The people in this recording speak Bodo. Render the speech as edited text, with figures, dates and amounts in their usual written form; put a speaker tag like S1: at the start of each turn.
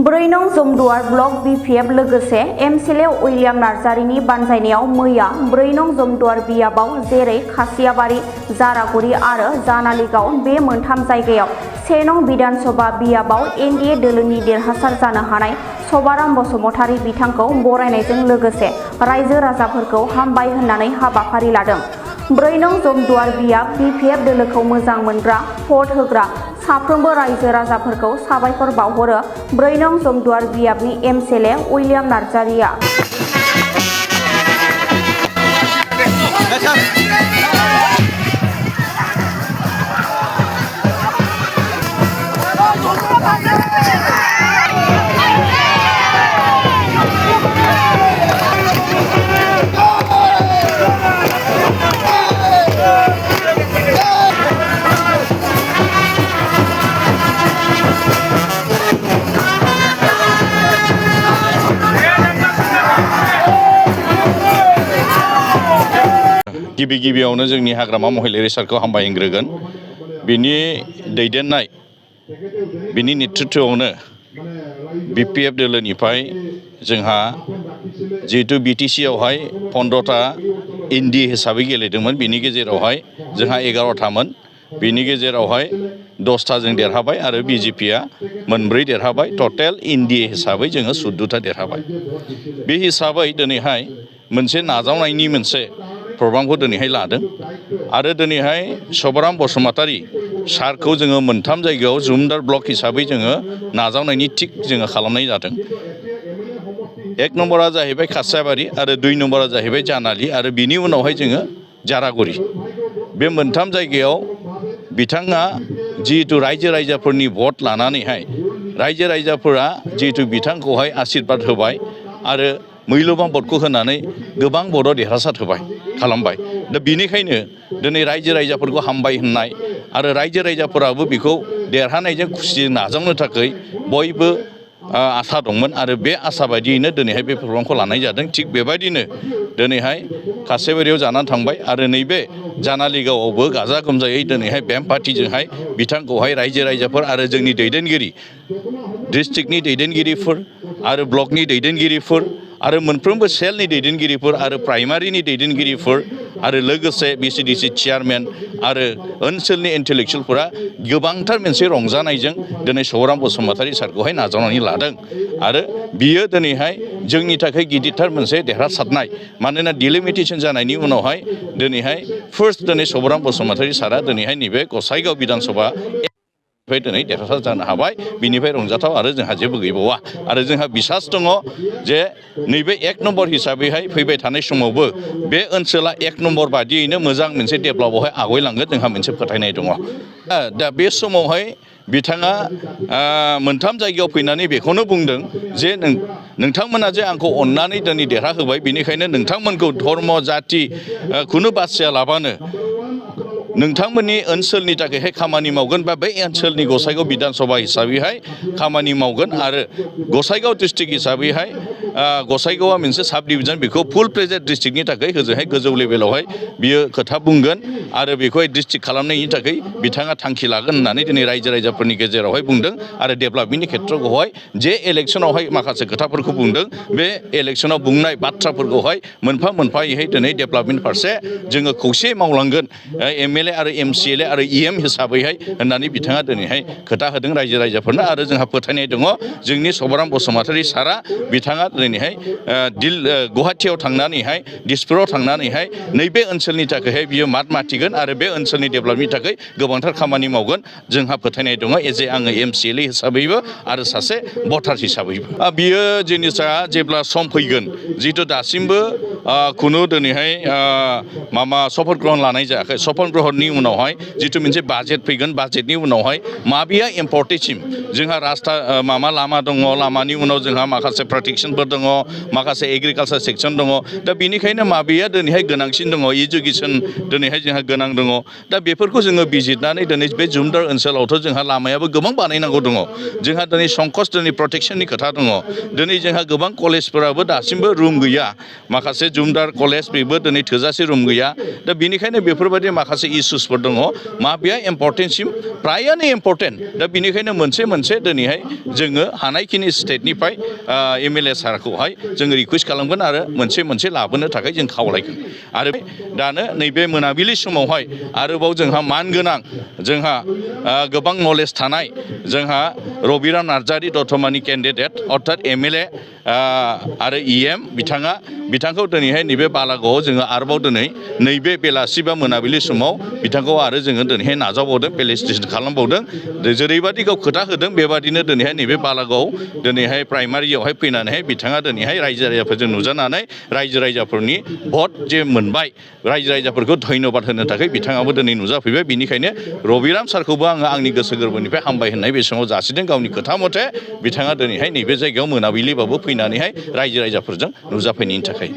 S1: ब्रै नं जमदुवार ब्लक BPF लोगोसे एमसिएलए उइलियाम नार्जारिनि बानजायनायाव मैया 4 नं जमदुवार बियाबाव जेरै खासियाबारि, जारागुरि आरो जानालिगाव बे मोनथाम जायगायाव 1 नं बिधानसभा बियाबाव एनडिए दोलोनि देरहासार जानो हानाय सभाराम बसुमतारी बिथांखौ बरायनायजों लोगोसे रायजो राजाफोरखौ हामबाय होननानै हाबाफारि लादों। 4 नं जमदुवार बियाब BPF दोलोखौ मोजां मोनग्रा, भट होग्रा साफ्रोमबो रायजो राजाफोरखौ साबायखर बावहरो 4 नं जमदुवार बियाबनि एमसिएलए उइलियाम नार्जारिया।
S2: गिबियावनो जोंनि हाग्रामा महिलारि सारखौ हामबाय होग्रोगोन। बिनि दैदेननाय बिनि नेतृत्वआवनो BPF दोलोनिफ्राय जोंहा जिहेतु BTC आवहाय 15टा एनडिए हिसाबै गेलेदोंमोन, बिनि गेजेरावहाय जोंहा 11टामोन, बिनि गेजेरावहाय 10टा जों देरहाबाय आरो BJPआ 4 देरहाबाय। टटेल एनडिए हिसाबै जोङो 14टा देरहाबाय। बे हिसाबै दिनैहाय मोनसे नाजावनायनि मोनसे प्रग्रामखौ दिनैहाय लादों आरो दिनैहाय सभाराम बसुमतारी सारखौ जोङो मोनथाम जायगायाव जुमदार ब्लक हिसाबै जोङो नाजावनायनि थिक जोङो खालामनाय जादों। 1 नम्बरा जाहैबाय खासियाबारि आरो 2 नम्बरा जाहैबाय जानालि आरो बिनि उनावहाय जोङो जारागुरि। बे मोनथाम जायगायाव बिथाङा जिहेतु रायजो राजाफोरनि भट लानानैहाय रायजो राजाफोरा जिहेतु बिथांखौहाय आशीर्बाद होबाय आरो मैल'बान भटखौ होनानै गोबां भटआव देरहासार होबाय खालामबाय। दा बेनिखायनो दिनै रायजो राजाफोरखौ हामबाय होननाय आरो रायजो राजाफोराबो बेखौ देरहानायजों खुसि नाजावनो थाखाय बयबो आसा दंमोन आरो बे आसा बायदियैनो दिनैहाय बे प्रग्रामखौ लानाय जादों। थिग बेबायदिनो दिनैहाय खासियाबारियाव जानानै थांबाय आरो नैबे जानालिगावआवबो गाजा गोमजायै दिनैहाय बेम पार्टिजोंहाय बिथांखौहाय रायजो राजाफोर आरो जोंनि दैदेनगिरि डिस्ट्रिक्टनि दैदेनगिरिफोर आरो ब्लकनि दैदेनगिरिफोर आरो मोनफ्रोमबो सेलनि दैदेनगिरिफोर आरो प्राइमारिनि दैदेनगिरिफोर आरो लोगोसे BCDC चेयारमेन आरो ओनसोलनि इन्टेलेक्सुवेलफोरा गोबांथार मोनसे रंजानायजों दिनै सभाराम बसुमतारी सारखौहाय नाजावनानै लादों आरो बियो दिनैहाय जोंनि थाखाय गिदिरथार मोनसे देरहासारनाय। मानोना डिलिमिटेसन जानायनि उनावहाय दिनैहाय फार्स्ट दिनै सभाराम बसुमतारी सारा दिनैहाय नैबे गसाइगाव बिधानसभा दिनै देरहासार जानो हाबाय। बिनिफ्राय रंजाथाव आरो जोंहा जेबो गैबावा आरो जोंहा बिसास दङ जे नैबे 1 नम्बर हिसाबैहाय फैबाय थानाय समावबो बे ओनसोला 1 नम्बर बादियैनो मोजां मोनसे डेभेलपआवहाय आवगायलांगोन जोंहा मोनसे फोथायनाय दङ। दा बे समावहाय बिथाङा मोनथाम जायगायाव फैनानै बेखौनो बुंदों जे नोंथांमोना जे आंखौ अननानै दिनै देरहाहोबाय, बेनिखायनो नोंथांमोनखौ धर्म जाति खुनु बासियालाबानो नोंथांमोननि ओनसोलनि थाखायहाय खामानि मावगोन बा बै ओनसोलनि गसाइगाव बिधानसभा हिसाबैहाय खामानि मावगोन आरो गसाइगाव डिस्ट्रिक्ट हिसाबैहाय गसाइगावआ मोनसे साब डिभिजन, बेखौ फुल प्लेजेड डिस्ट्रिक्टनि थाखाय होजोंहाय गोजौ लेभेलावहाय बियो खोथा बुंगोन आरो बेखौहाय डिस्ट्रिक्ट खालामनायनि थाखाय बिथाङा थांखि लागोन होननानै दिनै रायजो राजाफोरनि गेजेरावहाय बुंदों आरो डेभेलपमेन्टनि खेत्रआवहाय जे इलेक्सनावहाय माखासे खोथाफोरखौ बुंदों, बे इलेक्सनाव बुंनाय बाथ्राफोरखौहाय मोनफा मोनफायैहाय दिनै डेभेलपमेन्ट फारसे जोङो खौसे मावलांगोन MLA आरो MCLA आरो EM हिसाबैहाय होननानै बिथाङा दिनैहाय खोथा होदों रायजो राजाफोरनो आरो जोंहा फोथायनाय दङ जोंनि सभाराम बसुमतारी सारा बिथाङा दिनैहाय गुवाहाटियाव थांनानैहाय दिसपुराव थांनानैहाय नैबे ओनसोलनि थाखायहाय बियो मात मातिगोन आरो बे ओनसोलनि डेभेलपनि थाखाय गोबांथार खामानि मावगोन जोंहा फोथायनाय दङ एज ए आङो MCLA हिसाबैबो आरो सासे भटार हिसाबैबो। बियो जिनिसा जेब्ला सम फैगोन, जिहेतु दासिमबो खुनु दिनैहाय शपथ ग्रहण लानाय जायाखै। शपथ ग्रहणनि उनावहाय जिथु मोनसे बाजेट फैगोन, बाजेटनि उनावहाय माबेया इम्पर्टेन्टसिम जोंहा लामा दङ, लामानि उनाव जोंहा माखासे प्रटेक्सनफोर दङ, माखासे एग्रिकालचार सेक्सन दङ। दा बेनिखायनो माबेया दिनैहाय गोनांसिन दङ, इडुकेसन दिनैहाय जोंहा गोनां दङ। दा बेफोरखौ जोङो बिजिरनानै दिनै बे जुमदार ओनसोलावथ' जोंहा लामायाबो गोबां बानायनांगौ दङ। जोंहा दिनै संकस दिनै प्रटेक्सननि खोथा दङ। दिनै जोंहा गोबां कलेजफोराबो दासिमबो रुम गैया, माखासे जुमदार कलेज बेबो दिनै थोजासे रुम गैया दा बेनिखायनो बेफोरबायदि माखासे इसुसफोर दङ माबेया इम्परटेन्टसिम फ्रायानो इम्परटेन्ट दा बेनिखायनो मोनसे दिनैहाय जोङो हानायखिनि स्टेटनिफ्राय MLA सारखौहाय जोङो रिकुवेस्ट खालामगोन आरो मोनसे लाबोनो थाखाय जों खावलायगोन आरो दानो नैबे मोनाबिलि समावहाय आरोबाव जोंहा मानगोनां जोंहा गोबां नलेज थानाय जोंहा रबिराम नार्जारि दतमानि केन्डिडेट अर्थात MLA आरो EM बिथांखौ दिनैहाय नैबे बालागावआव जोङो आरोबाव दिनै नैबे बेलासि बा मोनाबिलि समाव बिथांखौ आरो जोङो दिनैहाय नाजावबावदों फेलिसिटेसन खालामबावदों जेरैबायदि गाव खोथा होदों बेबादिनो दिनैहाय नैबे बालागाव दिनैहाय प्राइमारियावहाय फैनानैहाय बिथाङा दिनैहाय रायजो राजाफोरजों नुजानानै रायजो राजाफोरनि भट जे मोनबाय रायजो राजाफोरखौ धन्यबाद होनो थाखाय बिथाङाबो दिनै नुजाफैबाय बिनिखायनो रबिराम सारखौबो आङो आंनि गोसो गोरबोनिफ्राय हामबाय होननाय बे समाव जासिदों गावनि खोथा मथे बिथाङा दिनैहाय नैबे जायगायाव मोनाबिलिबाबो फैनानैहाय रायजो राजाफोरजों नुजाफैनायनि थाखाय